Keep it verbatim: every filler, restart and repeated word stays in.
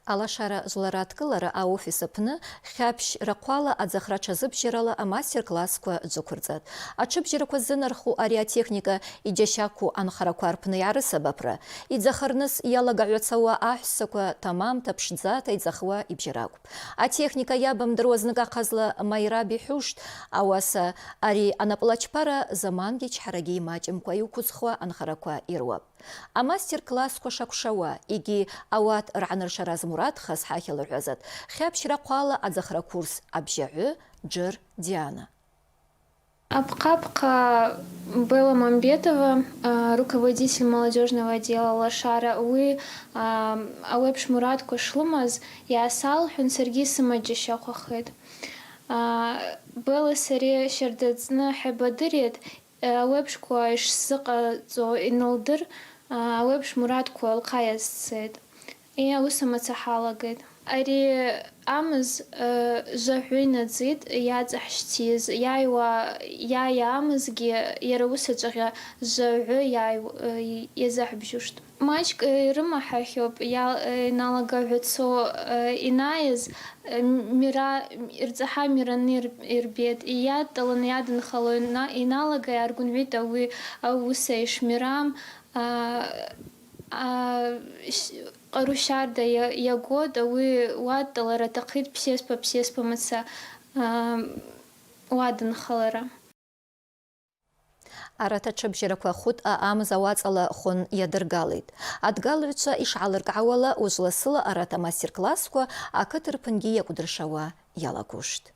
Алашара жвлара адкӏылара аофис апны хьапщ рахъвала адзахра тшазыбжьарала амастер-классква джвыквырцӏатӏ. Атшыбжьараква ззынарху ари атехника йджьащакву анхараква рпны йгӏарысабапӏра. Йдзахырныс йалагагӏвацауа ахӏвссаква тамамта пшдзата йдзахуа йбжьаракӏвпӏ. Атехника йабамдыруа зныкӏ ахъазла Майраб йхӏвуштӏ, ауаса ари анапӏлачпара замангьи чхӏарагьи ймачӏымкӏва йуквызхуа анхараква йрыуапӏ. Амастер-классква шакӏвшауа йгьи ауат ргӏаныршара змурадхаз хӏахьалырхӏвазатӏ хьапщ рахъвала адзахра курс абжьагӏвы Джыр Диана. Апхъапхъа Белла Мамбетова, а, руководитель молодёжного отдела Лашара, уи, а, ауи апш мурадква шлымаз йгӏасалхӏвын, саргьи сымаджьащахъвахитӏ. А, Белла сари щарда ацӏны хӏайбадыритӏ, Ауи апшква йшсзыкъацӏу йналдыр, ауи апш мурадква лхъа йазцитӏ. Йа ауаса мацӏа хӏалагитӏ. Ари амыз, э, жвагӏвы йнадзитӏ йацӏахщтийыз, йайуа, йайа амызгьи йара ауаса чӏвагъа жвагӏвы йай-, э, йазыгӏбжьуштӏ. Мачӏкӏ, э, йрымахахьупӏ, йа-, э, йналагагӏвацу, э, йнайыз, э, мира-, йырцӏахӏа мираны йыр-, йырбетӏ. Йадтӏалын йадынхалуа йна-, йналагайа йгӏаргвынгӏвытӏ ауи ауаса йшмирам, а, а, щ-, къару щарда йа-, йагъватӏ, ауи уадтӏалара атахъитӏ псеспа-псеспа мацӏа, а, уадынхалара. Арат атшыбжьараква Хутӏа амза уацӏала хвын йадыргалитӏ. Адгалгӏвчва йшгӏалыркӏгӏауала, ужвласыла арат амастер-классква акыт рпынгьи йакӏвдыршауа йалагуштӏ.